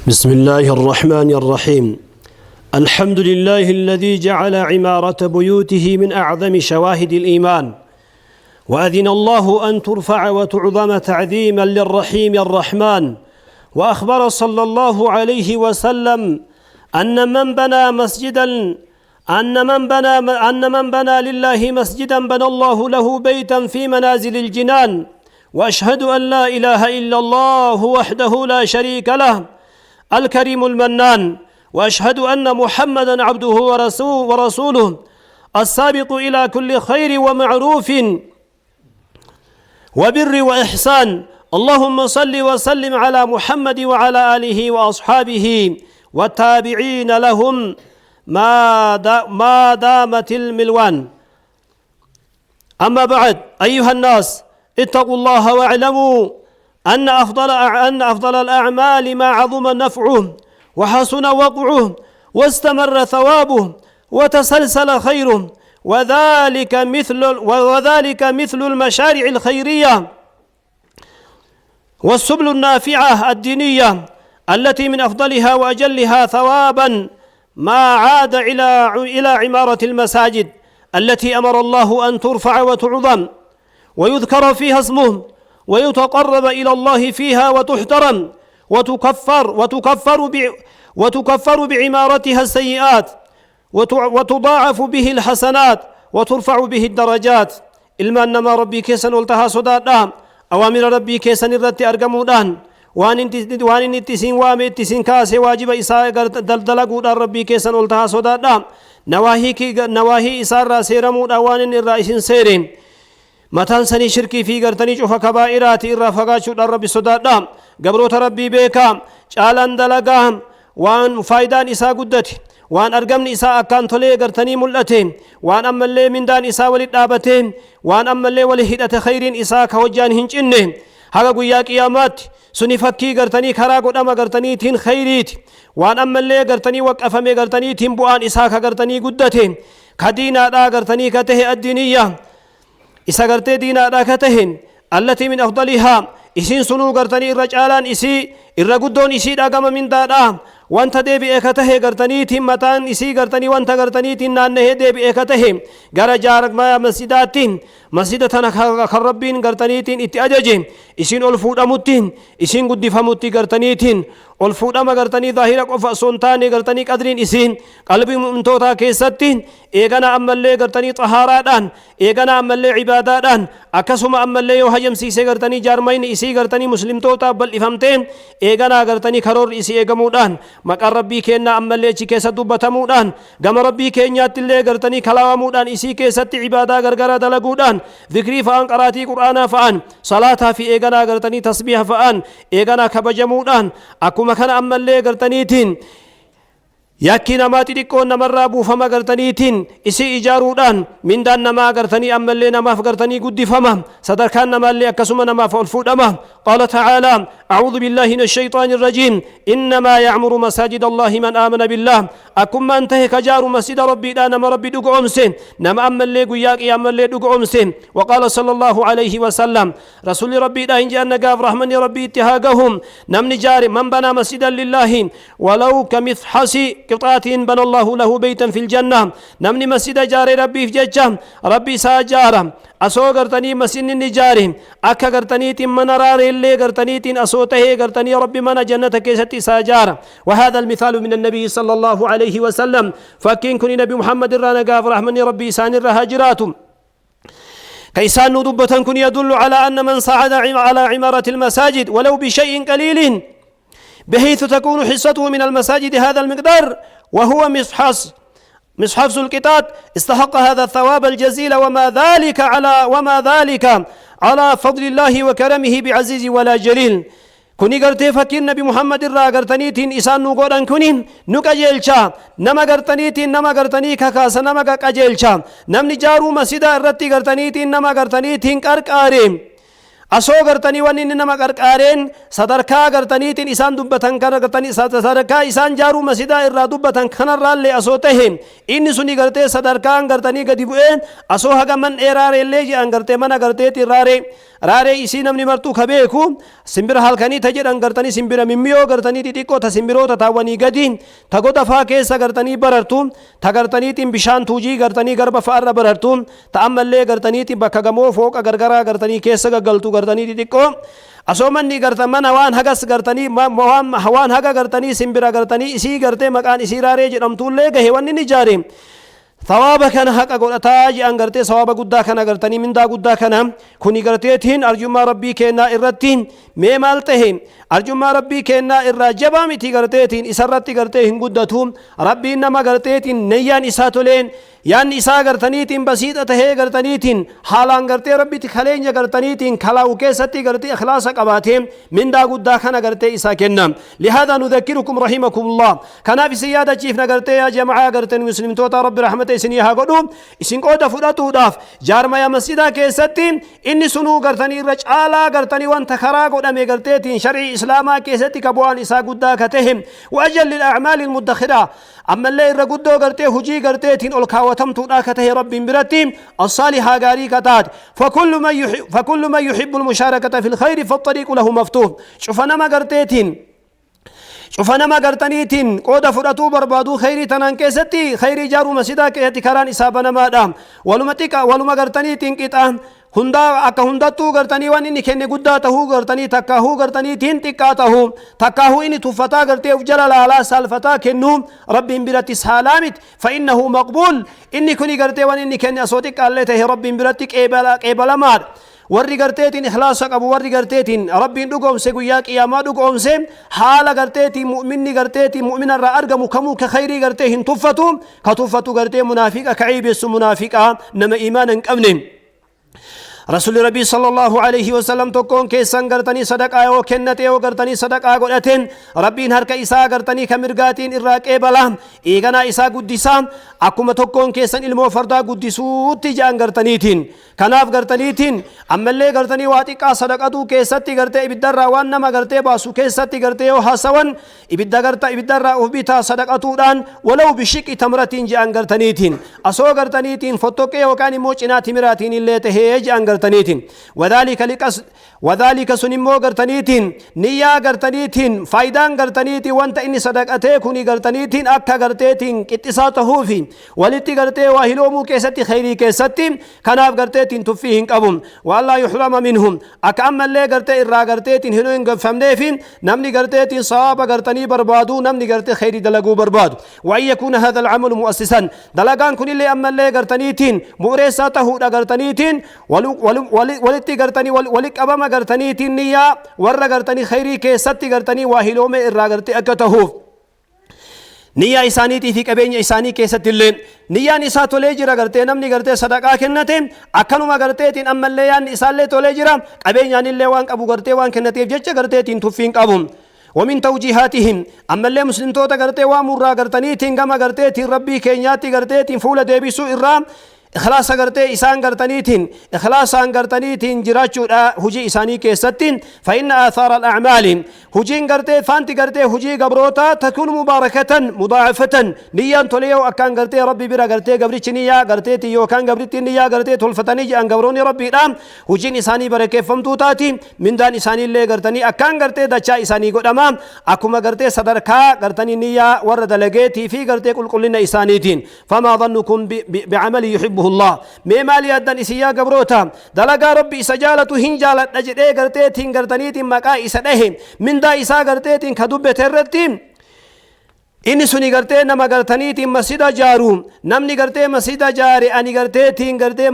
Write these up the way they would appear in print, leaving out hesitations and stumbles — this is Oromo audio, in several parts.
بسم الله الرحمن الرحيم. الحمد لله الذي جعل عمارة بيوته من أعظم شواهد الإيمان، وأذن الله أن ترفع وتعظم تعظيما للرحيم الرحمن. وأخبر صلى الله عليه وسلم أن من بنى مسجدا أن من بنى أن من بنى لله مسجدا بنى الله له بيتا في منازل الجنان. وأشهد أن لا إله إلا الله وحده لا شريك له الكريم المنان، وأشهد أن محمدا عبده ورسوله السابق إلى كل خير ومعروف وبر وإحسان. اللهم صل وسلم على محمد وعلى آله وأصحابه والتابعين لهم ما دامت الملوان. أما بعد، أيها الناس، اتقوا الله واعلموا أن أفضل الأعمال ما عظم نفعه وحسن وقعه واستمر ثوابه وتسلسل خيره، وذلك مثل المشاريع الخيرية والسبل النافعة الدينية التي من أفضلها وأجلها ثوابا ما عاد إلى عمارة المساجد التي أمر الله أن ترفع وتعظم ويذكر فيها اسمه ويتقرب إلى الله فيها وتحترم وتكفر بعمارتها السيئات وتضاعف به الحسنات وترفع به الدرجات. Ilmaan namaa, Rabbii keessan ol tahaa sodaadhaa. Awaamira Rabbii keessan irratti argamuudhaan, waan inni itti isin waame, itti isin kaase, waajiba isaa dalaguudhaan Rabbii keessan ol tahaa sodaadhaa. Nawaahii isaarraa seeramuudhaan, waan inni irraa isin seere, mataan sanii shirkii fi gartanii cufa kabaa'iraati irraa fagaachuudhaan Rabbi sodaadhaa. Gabroota Rabbii beekaa, caalaan dalagaa waan faayidaan isaa guddate, waan argamni isaa akkaan tolee gartanii mul'ate, waan ammallee mindaan isaa walit dhaabate, waan ammallee wali hidhate, khayriin isaa ka hojjaan hin cinne haga guyyaa qiyaamaatti, suni fakkii gartanii karaa godhama gartaniitiin khayriiti. Waan ammallee gartanii waqqafame gartaniitiin bu'aan isaa ka gartanii guddate, ka diinaadhaa gartanii ka tahe, addiiniyya isa gartee diinaadhaa ka tahe, التي من أفضلها, isiin sunuu gartanii irra caalaan isii, irra guddoon isiidha gama mindaadha, wanta deebi'e ka tahe gartaniitiin mataan isii gartanii wanta gartaniitiin naannahee deebi'e ka tahe gara jaarmaya masjidaatti, masjida tana kan Rabbiin gartaniitiin itti ajaje, isiin ol fuudhamutti, isiin guddifamutti, gartaniitiin ol fuudhama gartanii zaahira qofa osoo hin taane, gartanii qadriin isiin qalbii mu'mintootaa keessatti, eegana ammallee gartanii xahaaraadhaan, eegana ammallee cibaadaadhaan, akkasuma ammallee yoo hajamsiisee gartanii jaarmayni isii gartanii muslimtootaaf bal'ifamtee, eeganaa gartanii karoorri isii eegamuudhaan, maqaan Rabbii kennaa ammallee achi keessa dubbatamuudhaan, gama Rabbii keenyaatti illee gartanii kalaawamuudhaan, isii keessatti cibaadaa gargaraa dalaguudhaan, zikrii fa'aan, qaraatii Qur'aanaa fa'aan, salaataa fi eeganaa gartanii tasbiiha fa'aan eeganaa kabajamuudhaan, akkuma kana ammallee gartaniitiin yakki namaa xixiqqoon namarraa buufama, gartaniitiin isii ijaaruudhaan mindaan namaa gartanii ammallee namaaf gartanii guddifama, sadarkaan namaallee akkasuma namaaf ol fuudhama. قال تعالى: أعوذ بالله من الشيطان الرجيم. إنما يعمر مساجد الله من آمن بالله. Akkuma tahe ka jaaru masjida Rabbiidha nama Rabbi dhugoomse, nama ammallee guyyaa qiyaamallee dhugoomse. وقال صلى الله عليه وسلم, رسول Rabbiidha hin jedhan, nagaaf rahmanni Rabbii itti haa gahum, namni jaare, من بنى مسجدا لله ولو كمفحص قطاة بنى الله له بيتا في الجنة. Namni masjida jaare Rabbiif jecha Rabbi isaa jaara, asoo gartanii masjidni ni jaare akka gartaniitiin mana raareellee gartaniitiin asoo tahee gartanii Rabbi mana jannata keessatti isaa jaara. وهذا المثال من النبي صلى الله عليه وسلم. Fakkiin kun Nabi Muhammad irraa, nagaaf rahmanni Rabbii isaan irra haa jiraatu. Ka isaan nu kun يدل على أن من ساعد على عمارة المساجد ولو بشيء قليل بحيث تكون حصته من المساجد هذا المقدار، وهو مفحص القطاة، استحق هذا الثواب الجزيل، وما ذلك على فضل الله وكرمه بعزيز ولا جليل. Kuni gartee fakkiin Nabi Muhammad irraa gartaniitiin isaan nu godhan kuni nu qajeelcha, nama gartaniitiin nama gartanii kakaasa, nama qajeelcha. Namni jaaruu masjida irratti gartaniitiin nama gartaniitiin qarqaare Asoo gartanii wanni inni nama qarqaareen sadarkaa gartaniitiin isaan dubbatan kana gartanii sadarkaa isaan jaaruu masidaa irraa dubbatan kanarraallee asoo tahe inni suni gartee sadarkaan gartanii gadi bu'ee asoo haga man dheeraareellee jedhan gartee mana garteetiin raaree raaree isii namni martuu ka beeku simbira halkanii ta jedhan gartanii simbira mimmiyoo gartanii xixiqqoo ta simbiroota taawwanii gadi ta goda faa keessa gartanii barartu ta gartaniitiin bishaan tuujii gartanii garba fa'arra barartu ta ammallee gartaniitiin bakka gamoo fooqa gargaraa gartanii keessa gaggaltu gartanii xixiqqoo asoo manni garta mana waan hagas gartanii waan haga gartanii simbira gartanii isii gartee maqaan isii raaree jedhamtullee gahe wanni ni ijaare sawaaba kana haqa godhataa jedhan gartee sawaaba guddaa kana gartanii mindaa guddaa kana kuni garteetiin arjummaa rabbii kennaa irratti mee maal tahe arjummaa rabbii kennaa irraa jabaa miti garteetiin isarratti gartee hin guddatu rabbiin nama garteetiin neyyaan isaa toleen yaanni isaa gartaniitiin basiixa tahee gartaniitiin haalaan gartee rabbitti kaleenya gartaniitiin kalaa'u keessatti gartee ikhlaasa qabaatee mindaa guddaa kana gartee isaa kenna. Lihaadha nudhakkirukum rahimakumullah. Kanaaf isin yaadachiifna gartee yaa jama'aa garteen muslimtoota rabbi rahmata isinii haa godhu isin qooda fudhatuudhaaf jaarmaya masjidaa keessatti inni sunuu gartanii irra caalaa gartanii wanta karaa godhame garteetiin shar'ii islaamaa keessatti ka bu'aan isaa guddaa ka tahe وأجل الأعمال المدخرة ammallee irra guddoo gartee hujii garteetiin ol kaawwatamtuudha ka tahe rabbiin biratti الصالحة gaarii ka taate. فكل من يحب المشاركة في الخير فالطريق له مفتوح. شوف nama garteetiin cufa nama gartaniitiin qooda fudhatuu barbaaduu khayrii tanaan keessatti khayrii ijaaruu masjidaa keessatti karaan isaa banamaadha. Waluma xiqa waluma gartaniitiin qixa hundaa akka hundattuu gartanii waan inni kenne guddaa tahuu gartanii takkaahuu gartaniitiin xiqqaa tahuu takkaahuu inni tuffataa gartee uf jala laalaa saalfataa kennu rabbiin biratti saalaa miti. فإنه مقبول. Inni kuni gartee waan inni kenne asoo xiqqaallee tahe rabbiin biratti qeebalamaadha. Warri garteetiin ikhlaasa qabu warri garteetiin rabbiin dhugoomse guyyaa qiyaamaa dhugoomse haala garteetiin mu'minni garteetiin mu'minarraa argamu kamuu ka khayrii gartee hin tuffatu ka tuffatu gartee munaafiqa ka ciibessu munaafiqa nama iimaana hin qabne. Rasuulli Rabbii sallallahu alaihi wasallam tokkoon keessan gartanii sadaqaa yoo kennate yoo gartanii sadaqaa godhateen Rabbiin harka isaa gartanii ka mirgaatiin irraa qeebala eeganaa isaa guddisaa akkuma tokkoon keessan ilmoo fardaa guddisuutti jedhan gartaniitiin. Kanaaf gartaniitiin ammallee gartanii waa xiqqaa sadaqatuu keessatti gartee ibiddarraa waan nama gartee baasu keessatti gartee yoo haasawan ibidda garta ibiddarraa uf bitaa sadaqatuudhaan ولو بشق تمرة jedhan gartaniitiin asoo gartaniitiin fottoqee yookaan immoo cinaa timiraatiin illee tahee jedhan gartaniitiin. وذلك لقصد وذلك sun immoo gartaniitiin niyyaa gartaniitiin faayidaan gartaniitiin wanta inni sadaqatee kuni gartaniitiin akka garteetiin qixxisaa tahuufi walitti gartee waa hiloomuu keessatti khayrii keessatti kanaaf garteetiin tuffii hin qabu. وألا يحرم منهم akka ammallee gartee irraa garteetiin hin gaffamneefi namni garteetiin sawaaba gartanii barbaadu namni gartee khayrii dalaguu barbaadu. وأن يكون هذا العمل مؤسسا dalagaan kunillee ammallee gartaniitiin bu'uureessaa tahuudha gartaniitiin walitti gartanii wali qabama gartaniitiin niyyaa warra gartanii khayrii keessatti gartanii waa hiloome irraa gartee akka tahuuf niyyaa isaaniitii fi qabeenya isaanii keessatti illee niyyaan isaa tolee jira gartee namni gartee sadaqaa kennate akkanuma garteetiin ammallee yaanni isaallee tolee jira qabeenyaan illee waan qabu gartee waan kennateef jecha garteetiin tuffiin qabu. ومن توجيهاتهم أما اللي مسلم توتا غرتي وامورا غرتنيتين كما غرتيتين ربي كينياتي غرتيتين فول ديبسو إرام ikhlaasa gartee isaan gartaniitiin ikhlaasaan gartaniitiin jiraachuudha hujii isaanii keessattiin. فإن آثار الأعمال hujiin gartee faanti gartee hujii gabroota تكون مباركة مضاعفة niyyaan tolee akkaan gartee rabbi bira gartee gabrichi niyyaa garteeti yookaan gabrittiin niyyaa gartee tolfatanii jedhan gabroonni rabbiidha hujiin isaanii barakeeffamtuu taati mindaan isaaniillee gartanii akkaan gartee dachaa isaanii godhama akkuma gartee sadarkaa gartanii niyyaa warra dalageetii fi gartee qulqullina isaaniitiin. فما ظنكم بعمل يحبه الله mee maal yaaddan isin yaa gabroota dalagaa rabbi isa jaalatu hin jaaladha jedhee garteetiin gartaniitiin maqaa isa dhahe mindaa isaa garteetiin ka dubbete irratti inni suni gartee nama gartaniitiin masjida jaaru namni gartee masjida jaare ani garteetiin gartee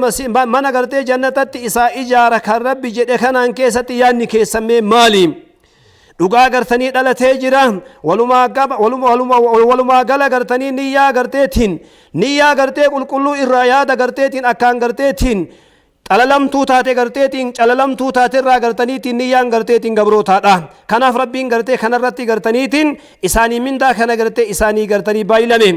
mana gartee jannatatti isaa ijaara kan rabbi jedhe kanaan keessatti yaanni keessan mee maali? Dhugaa gartanii dhalatee jira walumaa gala gartanii niyyaa garteetiin niyyaa gartee qulqulluu irraa yaada garteetiin akkaan garteetiin calalamtuu taate garteetiin calalamtuu taate irraa gartaniitiin niyyaan garteetiin gabrootaadha. Kanaaf rabbiin gartee kanarratti gartaniitiin isaanii mindaa kana gartee isaanii gartanii baay'ilame.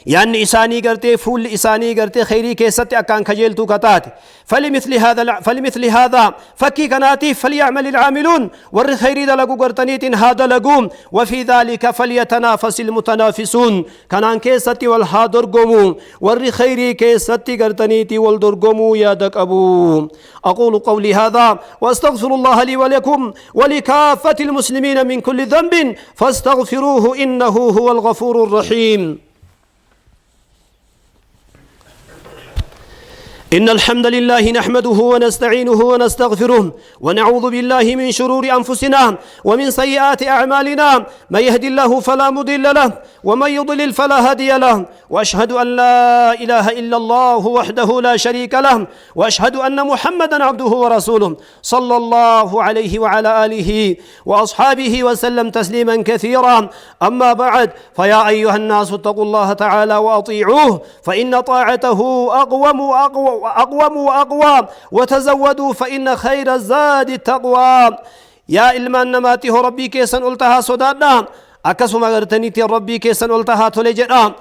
Yaanni isaanii gartee fuulli isaanii gartee kheyrii keessatti akkaan kajeeltuu kataate. فلمثل هذا فكي كناتي فليعمل العاملون، ور خيري دلقو قرتنيت هذا لقوم، وفي ذلك فليتنافس المتنافسون. كانان كيستي والحاضر قومو، ور خيري كيستي قرتنيتي والدرقمو يا دك أبو. أقول قولي هذا وأستغفر الله لي ولكم ولكافة المسلمين من كل ذنب فاستغفروه إنه هو الغفور الرحيم. إن الحمد لله نحمده ونستعينه ونستغفره ونعوذ بالله من شرور أنفسنا ومن سيئات أعمالنا، من يهد الله فلا مضل له ومن يضلل فلا هادي له، وأشهد أن لا إله إلا الله وحده لا شريك له، وأشهد أن محمدا عبده ورسوله صلى الله عليه وعلى آله وأصحابه وسلم تسليما كثيرا. أما بعد، فيا أيها الناس اتقوا الله تعالى وأطيعوه، فإن طاعته أقوم وأقوى، وتزودوا فإن خير الزاد التقوى. يا إلمان نماته ربي كيسن ألتها صدادنا، أكسما غرتنيتي ربي كيسن ألتها تولجنا،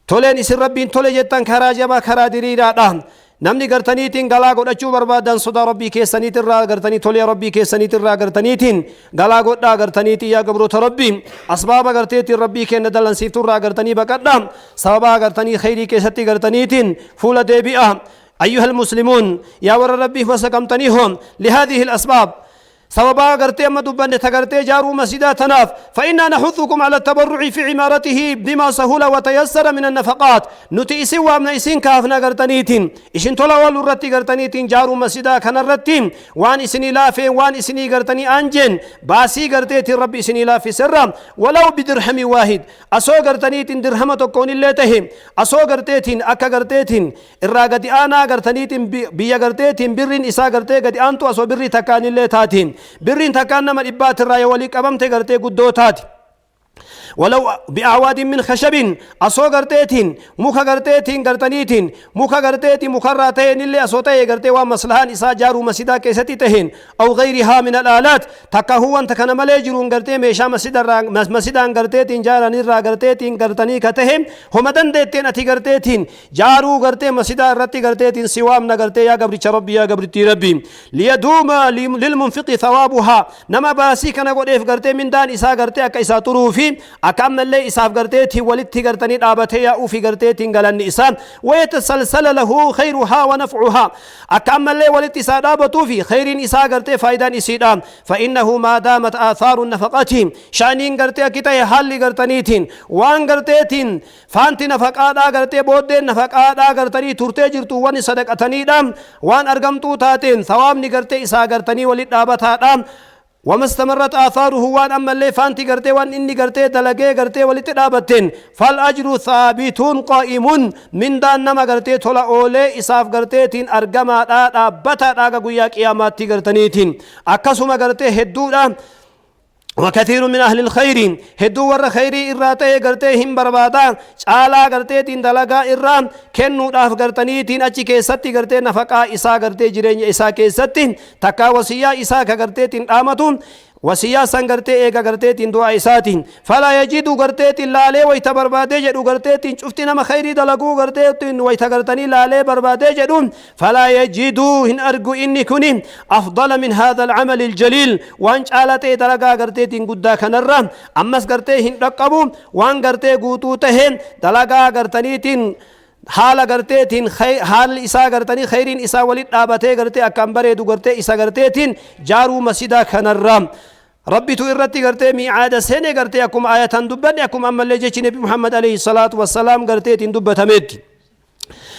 تولين إسر ربي تولجتن كراجبا كرادريرا. Namni gartaniitiin galaa godhachuu barbaadan sodaa rabbii keessaniitirraa gartanii tolee rabbii keessaniitirraa gartaniitiin galaa godhaa gartaniitiin yaa gabroota rabbii asbaaba garteetiin rabbii kenna dallansiifturraa gartanii baqadhaa sababaa gartanii khayrii keessatti gartaniitiin fuula deebi'a. أيها المسلمون يا ور ربي وسقمتنيهم لهذه الأسباب سببا غرتي أما دبن تغرتي جارو مسجدا تناف، فإنا نحثكم على التبرع في عمارته بما سهل وتيسر من النفقات. نتي إسن وامنا إسن كافنا غرتنيتين إسن تولا والرتي غرتنيتين جارو مسجدا كنرتين وان إسني لافين وان إسني غرتني أنجن باسي غرتي ربي إسني لافي سرا ولو بدرهم واحد. أسو غرتنيتين درهم تكون اللي تهم أسو غرتيتين أكا غرتيتين الراغدي أنا غرتنيتين بيا غرتيتين برين إسا غرتي غدي أنتو أسو بري تكان اللي تاتين birriin takkaan nama dhibbaatirraa yoo walii qabamte gartee guddoo taati. ولو بأعواد من خشب أصو غرتيتين مخ غرتيتين غرتنيتين مخ غرتيتي مخراتين اللي أصوتي غرتي ومصلحان إسا جارو مسجدا كيستي تهين أو غيرها من الآلات تكهو أن تكن مليجرون غرتي ميشا مسجدا غرتيتين جاران الرا غرتيتين غرتني كتهم هم دندتين أتي غرتيتين جارو غرتي مسجدا رتي غرتيتين سوام نغرتي يا غبري ربي يا غبرتي ربي ليدوم للمنفق ثوابها نما باسي كان غديف غرتي من دان إسا غرتي أكا إسا تروفي أكمل لي إساف قرتيتي ولدتي قرتني دابتي يا أوفي قرتيتي قالني إسان ويتسلسل له خيرها ونفعها. أكمل لي ولدتي سادابتو في خير إسا قرتي فايدان إسيدان فإنه ما دامت آثار النفقات شانين قرتي كتاي حال قرتنيتين وان قرتيتين فانت نفقات قرتي بودين نفقات قرتني ترتي جرتو وان صدقتني دام وان أرقمتو تاتين ثواب نقرتي إسا قرتني ولد دابتها دام وما استمرت آثاره وان أما اللي فانتي قرتي وان إني قرتي دلقي قرتي ولتدابتين فالأجر ثابت قائم من دان نما قرتي تولا أولي إساف قرتيتين أرقما دابتا داقا قويا قياماتي قرتنيتين أكسما قرتي هدودا وكثير من أهل الخير هدو ور خيري إراتي قرتيهم بربادا شالا قرتيتين دلقا إرام كنو داف قرتنيتين أچي كيستي قرتي نفقا إسا قرتي جرين إسا كيستين تكا وصيا إسا كقرتيتين آمتون وسيا سنگرتي ايغا غرتيتين دعاء ساتين فلا يجد غرتيتين لالي ويتا بربادي جدو غرتيتين شفتي نما خيري دلقو غرتيتين ويتا غرتني لالي بربادي جدون فلا يجد هن ارجو اني كوني افضل من هذا العمل الجليل وان شالتي دلقا غرتيتين قدا كنرا امس غرتي هن رقبو وان غرتي غوتو تهن دلقا غرتنيتين حال غرتيتين حال إسا غرتني خيرين إسا ولد آباتي غرتي أكام بريدو غرتي إسا غرتيتين جارو مسجدا كنرام ربي تو إرتي غرتي ميعاد سنة غرتي أكم آية دبن أكم أما اللي جيش نبي محمد عليه الصلاة والسلام غرتيتين دبتمت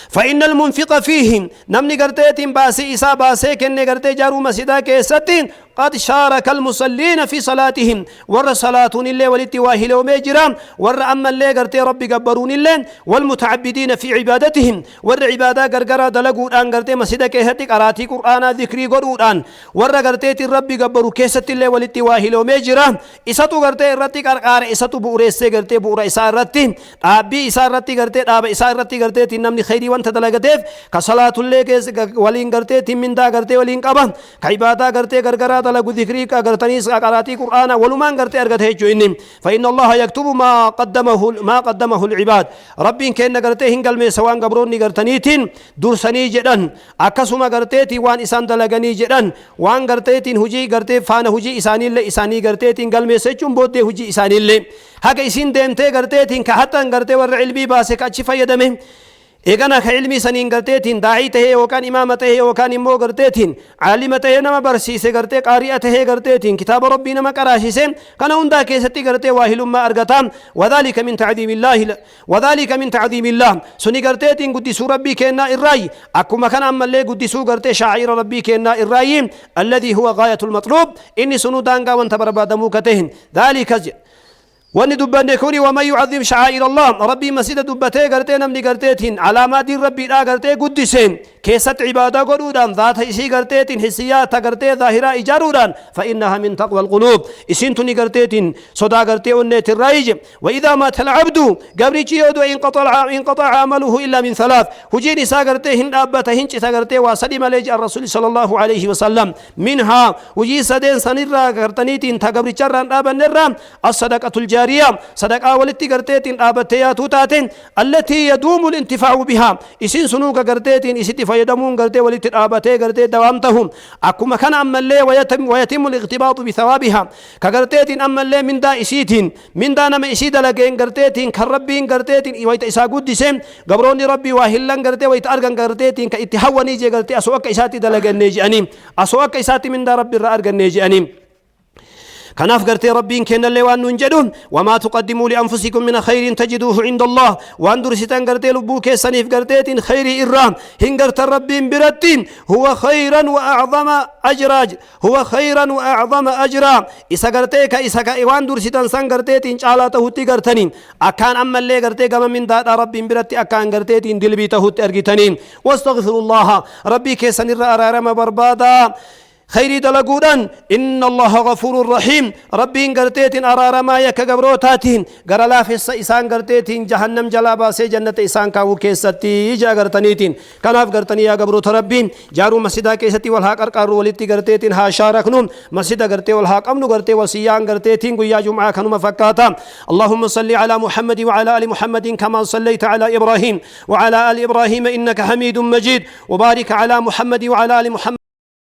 فإن المنفق فيهم نمني غرتيتين باسي إسا باسي كن غرتي جارو مسجدا كيستين قد شارك المصلين في صلاتهم ور صلاة اللي ولتواهل وميجرام ور أما اللي قرتي ربي قبرون اللي والمتعبدين في عبادتهم ور عبادة قرقرة دلقوا الآن قرتي مسجد كيهتك أراتي قرآن ذكري قروا الآن ور قرتي ربي قبروا كيست اللي ولتواهل وميجرام إساتو قرتي رتي قرقار إساتو بوريسي قرتي بورا إسارتي أبي إسارتي قرتي أبا إسارتي قرتي نمني خيري وان wanta dalagateef ka salaatullee keessa waliin garteetiin mindaa gartee waliin qaba ka ibaadaa gartee gargaraa dalagu dhikrii gartanii qaraatii qur'aana walumaan gartee argate jechuu inni. فإن الله يكتب ما قدمه العباد. ربين كأن gartee hin galmeessa waan gabroonni gartaniitiin dursanii jedhan, akkasuma garteetiin waan isaan dalaganii jedhan, waan garteetiin hujii gartee faana hujii isaaniillee isaanii garteetiin galmeessa jechuun booddee hujii isaaniillee haga isin deemtee garteetiin ka hattan gartee warra ilmii baase ka achi fayyadame eegana ka ilmii saniin garteetiin daa'ii tahee yookaan imaama tahee yookaan immoo garteetiin caalima tahee nama barsiise gartee qaari'a tahee garteetiin kitaaba rabbii nama qaraasise kana hundaa keessatti gartee waa hilummaa argata. وذلك من تعظيم الله، وذلك من تعظيم الله. Suni garteetiin guddisuu rabbii kennaa irraayi. Akkuma kana ammallee guddisuu gartee shaa'ira rabbii kennaa irraayi الذي هو غاية المطلوب. Inni sunuu daangaa wanta barbaadamuu ka tahin ذلك wanni dubbanne kuni. ومن يعظم شعائر الله. Rabbii masjida dubbatee gartee namni garteetiin alaamaa diin rabbiidhaa gartee guddiseen keessatti cibaadaa godhuudhaan zaata isii garteetiin hisiyaata gartee zaahiraa ijaaruudhaan فإنها من تقوى القلوب. Isin tuni garteetiin sodaa gartee onneetirraa ije. وإذا مات العبد gabrichi yoo du'e انقطع عمله إلا من ثلاث. Hujiin isaa gartee hin dhaabbata, hin cita gartee waa sadi malee jedhan Rasuuli صلى الله عليه وسلم. منها hujii sadeen sanirraa gartaniitiin ta gabricharraan dhaabannerraa الصدقة الجارية صدقة walitti garteetiin dhaabattee yaatuu taate التي يدوم الانتفاع بها. Isin sunuuka garteetiin isitti fayyadamuun gartee walitti dhaabatee gartee dawaam tahu. Akkuma kana ammallee ويتم الاغتباط بثوابها ka garteetiin ammallee mindaa isiitiin mindaa nama isii dalageen garteetiin kan rabbiin garteetiin wayta isaa guddise gabroonni rabbii waa hillan gartee wayta argan garteetiin ka itti hawwanii jee gartee asoo akka isaatti dalagannee je'anii asoo akka isaatti mindaa rabbi irraa argannee je'anii. Kanaaf gartee rabbiin kennallee waan nuun jedhu وما تقدموا لأنفسكم من خير تجدوه عند الله. Waan dursitan gartee lubbuu keessaniif garteetiin khayrii irraa hin gartan rabbiin biratti هو خيرا وأعظم أجرا، هو خيرا وأعظم أجرا. Isa gartee ka isa ka waan dursitan san garteetiin caalaa tahutti gartaniin akkaan ammallee gartee gama mindaadha rabbiin biratti akkaan garteetiin dilbii tahutti argitaniin. واستغفروا الله. Rabbii keessan irra araarama barbaadaa khayrii dalaguudhaan. إن الله غفور رحيم. Rabbiin garteetiin araaramaa yakka gabrootaatiin gara laafessa isaan garteetiin jahannam jalaa baasee jannata isaan kaawuu keessatti ijaa gartaniitiin. Kanaaf gartanii yaa gabroota rabbiin jaaruu masjidaa keessatti wal haa qarqaarru, walitti garteetiin haa shaaraknu, masjida gartee wal haa qabnu, gartee wasiyyaan garteetiin guyyaa jum'aa kanuma fakkaata. اللهم صل على محمد وعلى آل محمد كما صليت على إبراهيم وعلى آل إبراهيم إنك حميد مجيد وبارك على محمد وعلى آل محمد.